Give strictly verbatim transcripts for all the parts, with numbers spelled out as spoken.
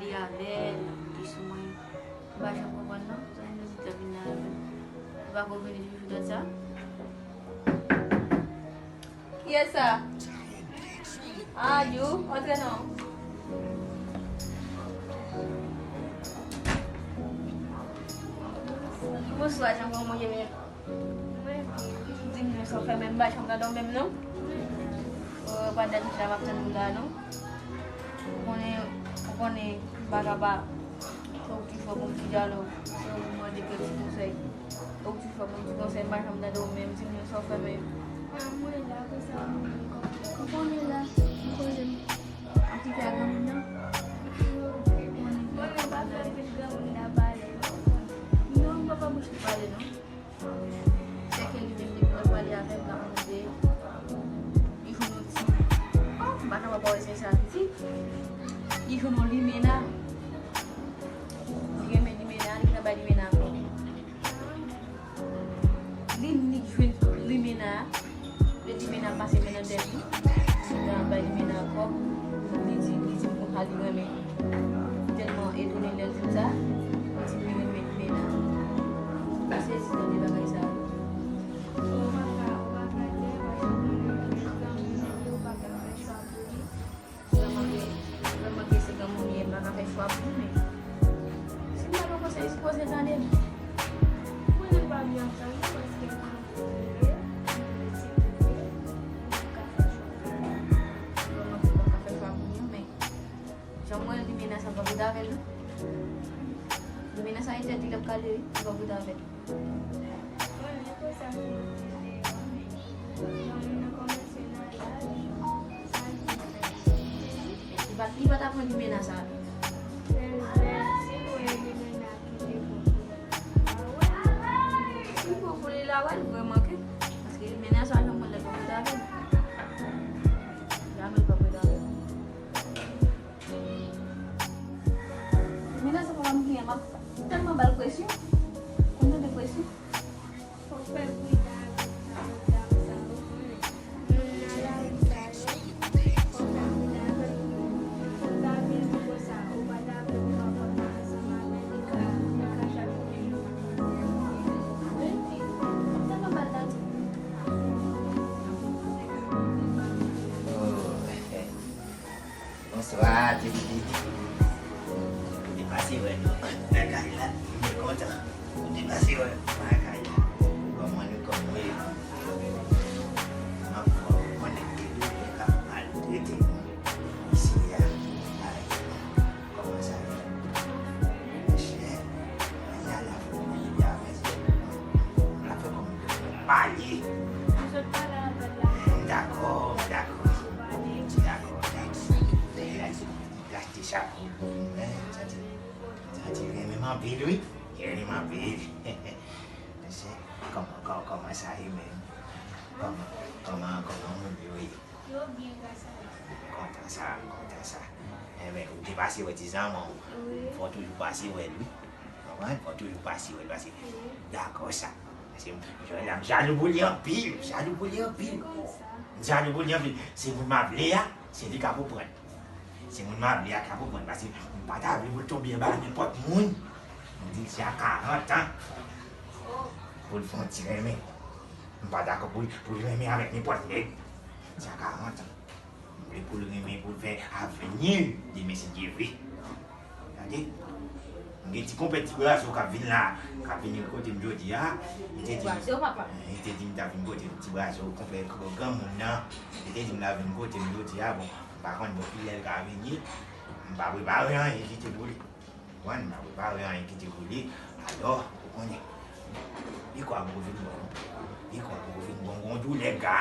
Li avè l, li sou mwen. Ou pa janm konprann non, zanmi nou ki t ap vin la avè l. Ou pa konn vini toujou dat sa? Kiyès sa? Ah, you, antre non. Bonswa, jan kòman w ye menm? Di m non, sa w fè menm, m pa janm tande w menm non. Euh, pandan m la, m ap tann ou la non. Ou konnen, ou konnen m pa ka pa, se ou ki fè bon ti dyalòg, se ou ki mande kèk ti konsèy. Se ou ki fè bon ti konsèy, m pa janm tande w menm, di m non, sa w fè menm. Ah, mwen la, konsa, mwen, kòman w ye la? M konnen m. Ou kite a granmoun nan? Mwen menm pa fè anpil granmoun nan pale. Non, m pa fè bouch li pale non. Sèke li menm depi l ap pale avè m, l ap mande, li jwenn yon ti, oh, m pa kapab pa wè se sa piti. Li jwenn yon limena. Li renmen limena, li nan bay limena kòb. Li, li jwenn limena. Lè limena pase men nan tèt li, li nan bay limena kòb. Li di, li di m konsa li renmen. Tèlman etone lè l di m sa, li di m li renmen limena. M sezi tande bagay sa yo. Ou pa ka, ou pa ka tè, paske ou konnen ou pa ka fè chwa pou li. Vrèman ke, vrèman ke se granmoun li ye, m pa ka fè chwa pou li, men si m ba l yon konsèy, li sipoze tande m. Mwen menm pa vle antann li, paske m konnen ki li ye, m konnen ki li ye, m pa ka fè chwa pou li. Vrèman ke m pa ka fè chwa pou li, men jan m wè limena sa, m p ap rete avè l non. Limena sa entèdi l ap kale wi, m p ap rete avè l. Li pa, li pa t aprann limena sa. Si l pran pou li, l a wè l vrèman ke. Paske limena sa, jan mwen lè l pa vle avè l. Jamè l pa vle avè l. Limena sa pa m gen, m ap tèlman ba l presyon. Konn tande presyon. Fòk fè prida avèk sa, avèk dam sa, ou konnen. Moun nan lari sa yo, fòk fè prida avèk yo. Fòk ta vin konsa, ou pa ta vle pou papa ta ansanm avè li ka, li ka chak jou. Wi, m tèlman ba l dam. Bonswa, ti pitit. Ou te pase wè nou nan kay la, mwen kontan. Ou te pase wè nou nan kay la. Kòman nou, kòman nou ye? Anfòm, konnen ke doulè k ap maltrete nou isi a. Ay, kòman sa ye? Monchè, mwen la, la fè kòm li a, mèsi. Mwen la fè kòm li a. Pale. Dakò, dakò. Dakò, dakò. Gaste chapo pou mwen. Santi, santi renmen m anpil, wi. Renmen m anpil. Mesye, kòman, kò-, kòman sa ye menm? Kòman, kòman, kòman moun yo ye? Yo byen, gras a Dye. Kontan sa, kontan sa. Enben, ou te pase wè ti zanman w. Wi. Fò w toujou pase wè l, wi. Konprann? Fò w toujou pase wè l, paske dakò sa. Paske m, m jalou pou li anpil, m jalou pou li anpil. M jalou pou li anpil. Se moun m ap vle a, se li k ap pran. Se moun m ap vle a k ap pran. Paske m pa ta vle pou l tonbe anba nenpòt moun. M di l se a karant an pou l fè yon ti renmen. M pa dakò pou l, pou l renmen avèk nenpòt nèg. Se a karant an. M vle pou l renmen, pou l fè avni l demen, si Dye vle. Gade, m gen ti konpè ti brazo k ap vin la, k ap vin kote m jodi a. Li te di m, li te di m ta vin kote ti brazo, konpè granmoun nan. Li te di m l ap vin kote m jodi a. Bon, m pa konn bon kilè l ka vini. M pa prepare anyen kite pou li. Konprann? M pa prepare anyen kite pou li. Alò, ou konnen. Li kwa poko fin bon. Li kwa poko fin bon. Gon doulè ga.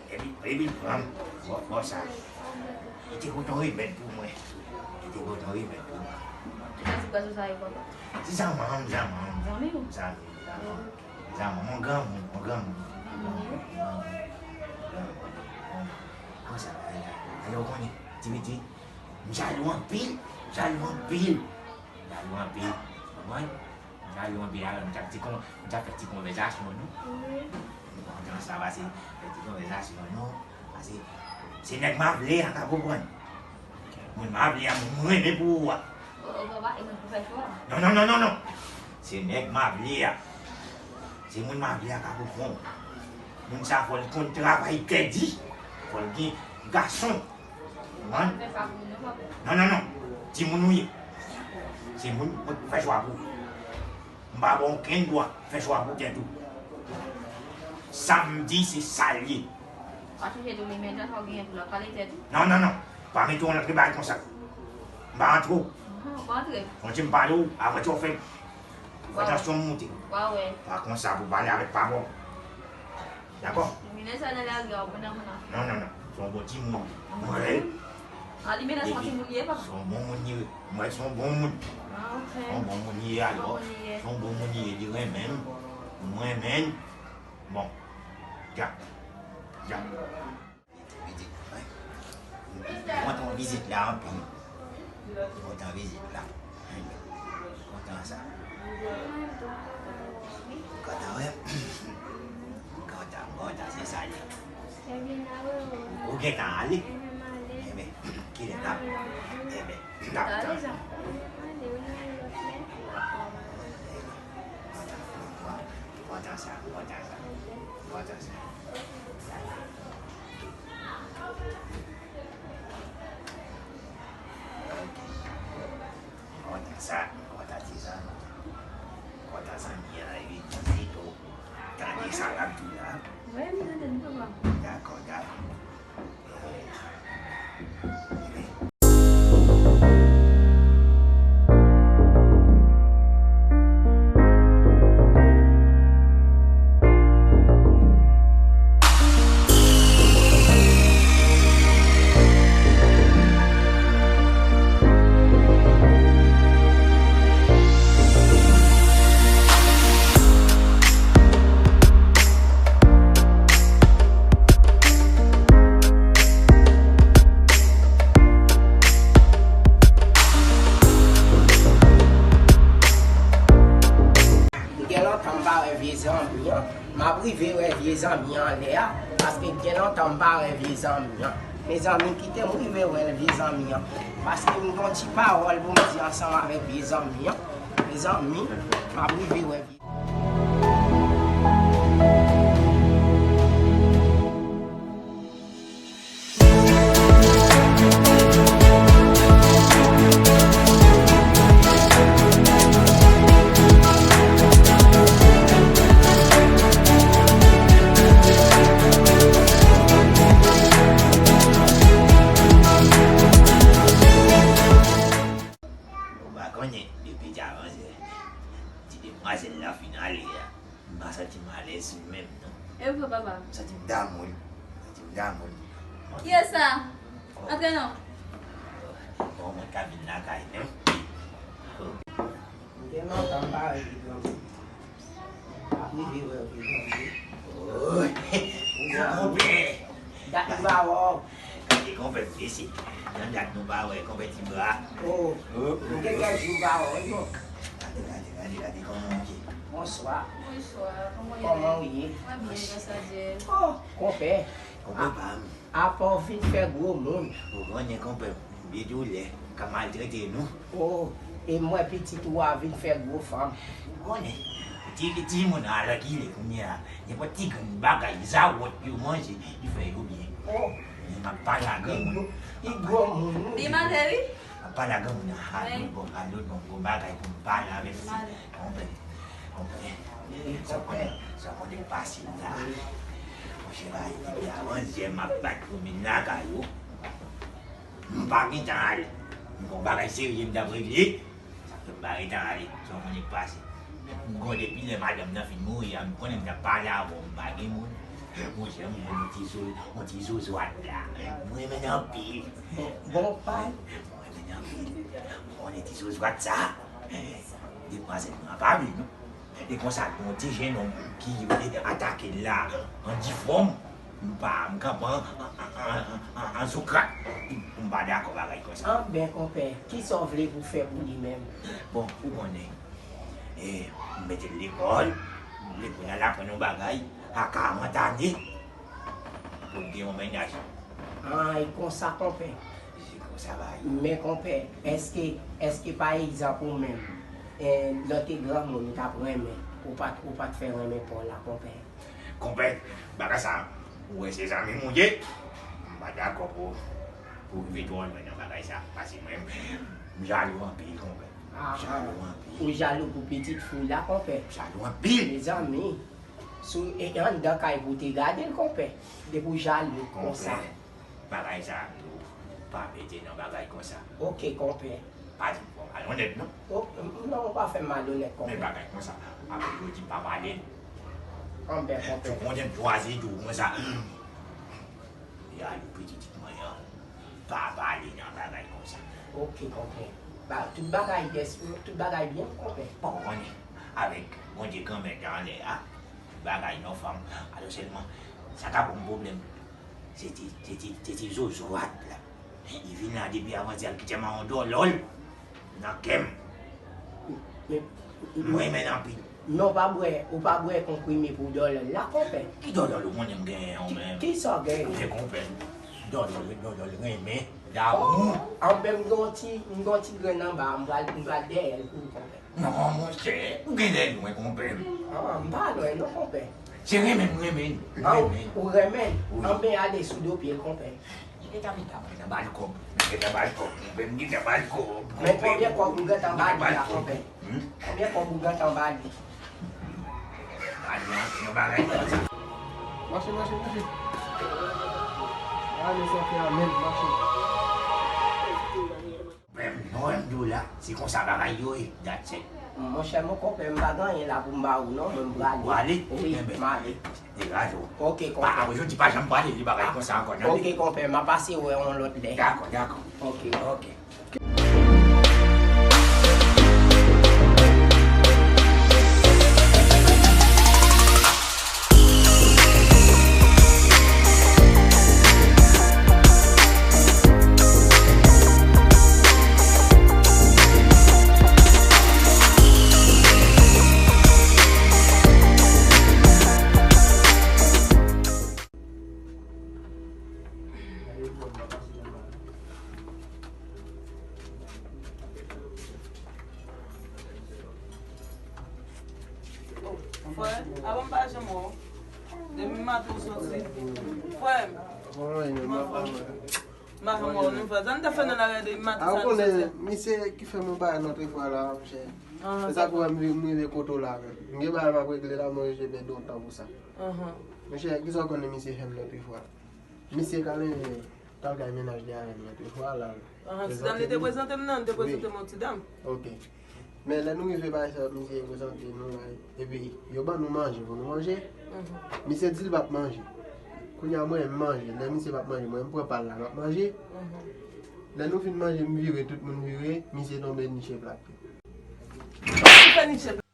Epi, epi l pran m. Bò, bò sa. Li te pote yon remèd pou mwen. Li te pote yon remèd pou mwen. Kisa ti pwazon sa yo, papa? Ti zanmanm, zanmanm. Zanmi w? Zanmi, zanmanm. Zanmanm, yon granmoun, yon granmoun. Granmoun. Granmoun. Granmoun. Konsa, alò, ou konnen, ti pitit. M jalou anpil, m jalou anpil. M jalou anpil. Konprann? M jalou anpil, alò, m t ap ti kon, m t ap fè ti konvèsasyon, non? Wi. M kontan sa, pase fè ti konvèsasyon, non? Pase se nèg m ap vle a k ap pran. Moun m ap vle a, moun m renmen pou ou a. Ou papa, e mwen pou fè chwa. Non, non, non, non, non. Se nèg Mavle a. Se moun Mavle a k ap pran w. Moun sa fò l konn travay tèdi. Fò l gen gason. Ou konprann? Fè sa pou nou, papa. Non, non, non. Timoun ou ye. Se moun mwen pou fè chwa pou ou. M pa ba w okenn dwa fè chwa pou tèt ou. Sa m di, se sa l ye. Pa chèche tou li, men jan sa w genyen tou la, pale tèt ou. Non, non, non. Pa mete w nan antre bagay konsa. M pa antre w. Non, pa antre. Fò ti m pale w, avan ti w fè. Fè tansyon m moute. Wa wè. Pa konsa pou pale avèk papa w. Dakò? Mine sa nan lari a, w pran nan moun nan. Non, non, non. Se yon bon timoun. Mwen, a li mene se yon timoun ye, papa. Se yon bon moun ye. Mwen, se yon bon moun. Ah, ok. Se yon bon moun ye, alò. Se yon bon moun ye, li renmen m. Mwen renmen l. Bon. Dja. Dja. Vizit, wi. Mwen kontan vizit la anpil. Kontan vizit la. Kontan sa. Kontan, wi. Kontan, kontan, se sa li. Ou gentan ale? Enben, kilè n ap, enben, n ap tann. Kontan sa, kontan sa. Kontan sa. Ok. Kontan sa, kontan ti zanmi. Kontan zanmi an, epi ti Zito. Tande sa l ap di la. Wi, m tande l, papa. Dakò, dakò. M gen lontan m pa wè vye zanmi an. M ap rive wè vye zanmi an anlè a, paske gen lontan m pa wè vye zanmi an. Mezanmi, kite m rive wè vye zanmi an, paske m gen yon ti pawòl pou m di ansanm avèk vye zanmi an. Mezanmi, m ap rive wè vye Ou pa konnen, depi te avanse, ti demwazèl la fin ale a. M pa santi m alèz menm, non. E ou vre, papa? M santi m damou, wi. M santi m damou, wi. Kiyès sa? Antre non. Bon, mwen ka vin lakay, non. M gen lontan m pa wè li, non. M ap rive wè li, non. Oh, konpè. Dat m pa wè w. Gade konpè m mesye. Nan dat nou pa wè konpè ti bra. Oh, m gen kèk jou m pa wè w, non. Gade, gade, gade, gade kòman w ye. Bonswa. Bonswa, kòman w ye? Mwen byen, gras a Dye. Oh, konpè. Konpè pa m. Apa w vin fè gwo moun? Ou konnen konpè m, m gen doulè, m ka maltrete nou. Oh, e m wè pitit ou a vin fè gwo fanm. Ou konnen, ti, timoun alakile kounye a. Nenpòt ti grenn bagay, zawòt yo manje, li fè yo byen. Oh. Men m ap pale a granmoun. Li gwo moun, wi. Li manje, wi. M ap pale a granmoun nan, alo, bon, alo, bon, gwo bagay pou m pale avèk li. Konpè, konpè. Sa konnen, sa konnen pase la. Monchè, ba, depi avan yè m ap bat pou vin lakay ou. M pa gentan ale. M gon bagay serye m t ap regle. Sa fè m pa gentan ale, sa w konnen k pase. M konnen depi lè madanm nan fin mouri a, m konnen m t ap pale avè w, m pa gen moun. Monchè, m konnen ti zo, yon ti zozwat la. M renmen l anpil. Bon, bon, pa. M renmen l anpil. M konnen ti zozwat sa. Demwazèl nan pa vle, non. E konsa, gen yon ti jennonm ki vle atake l la, an difòm. M pa, m kanpe an, an, an, an, an sou krak. M pa dakò bagay konsa. An, ben, konpè, kisa w vle pou fè pou li menm? Bon, ou konnen, e, m mete l lekòl, lekòl la, l aprann yon bagay, a karant ane, pou l gen yon mennaj. An, e konsa, konpè. Se konsa bagay. Men konpè, èske, èske pa egzanp ou menm, eh, lè w te granmoun, ou t ap renmen, ou pa t, ou pa t fè renmen pa w la, konpè? Konpè, bagay sa, ou wè se zanmi m ou ye, m pa dakò pou, pou rive twò lwen nan bagay sa, paske mwen, m jalou anpil, konpè. M jalou anpil. Ou jalou pou pitit fi w la, konpè? M jalou anpil. Mezanmi, sou, e, anndan kay pou w te gade l, konpè, depi w jalou konsa. Konpè. Bagay sa yo pa mete nan bagay konsa. Ok, konpè. Pa di m fè w malonèt, non. Oh, m, m, non, ou pa fè m malonèt, konpè. Men bagay konsa, apre yo di m pa pale l. Konpè, konpè. Jou konnen m chwazi di w konsa. Jalou pitit mwen an, pa pale nan bagay konsa. Ok, konpè. Ba, tout bagay, yes, tout bagay byen, konpè. Bon, ou konnen, avèk Bondye granmèt la anlè a, tout bagay nòmal. Alò sèlman, sa ka ban m pwoblèm. Se ti, se ti, se ti zozo a t la. Li vin la depi avantyè, li kite m a yon dòlòl nan kè m. Men, m renmen l anpil. Men w pa bwè, ou pa bwè konprime pou dòlòl la, konpè? Ki dòlòl ou konnen m genyen an menm? Ki, ki sa w genyen? Men konpè, dòlòl, dòlòl renmen, damou. Oh, anben m gen yon ti, m gen yon ti grenn anba, m pral, m pral dèyè l pou ou, konpè. Non, monchè, ou genlè lwen, konpè m. Ah, m pa lwen non, konpè. Se renmen m renmen l, m renmen l. Ou renmen l? Wi. Anben ale sou do pye l, konpè. Li gentan, li gentan ba l kòb, li gentan ba l kòb, konpè m, li gentan ba l kòb, konpè m. Men konbyen kòb ou gentan ba li la, konpè? Hmm? Konbyen kòb ou gentan ba li? Ba li yon, yon bagay konsa. Mache, mache, mache. Ale, sa fè a menm, mache. Menm, non, menm di w la, se konsa bagay yo ye, that's it. Monchè, mon konpè, m pa gen anyen la pou m ba ou non, mwen m prale. Ou ale? Wi, m ale. Degaje w. Ok, konpè. Pa, apre jodi, pa janm pale de bagay konsa ankò, tande? Ok, konpè, m a pase wè w yon lòt lè. Dakò, dakò. Ok. Ok. Frè, avan m pa janm wè w. Depi maten w soti. Frè m. Kòman w ye, ma femme? M pa janm wè w non, frè. Sa n te fè nan lari a depi maten sa nou soti? Misye ki fè mwen bay lòt fwa la, monchè. Se sa k fè m rive kote w la menm. M gen bagay m ap regle la, mwen rete pèdi yon tan pou sa. Monchè, kisa w konnen misye fè m lòt fwa? Misye ka leve, t al kay mennaj li avè m lòt fwa la. Ti dam li te prezante m nan, li te prezante m yon ti dam. Ok. Men lè nou rive bay sa misye prezante nou la, epi yo ban nou manje pou nou manje. Misye di l p ap manje. Kounye a mwen m manje. Lè misye p ap manje, mwen m pran pa l la, m ap manje. Lè nou fin manje, m vire, tout moun vire, misye tonbe niche plat li. Ki fè niche plat?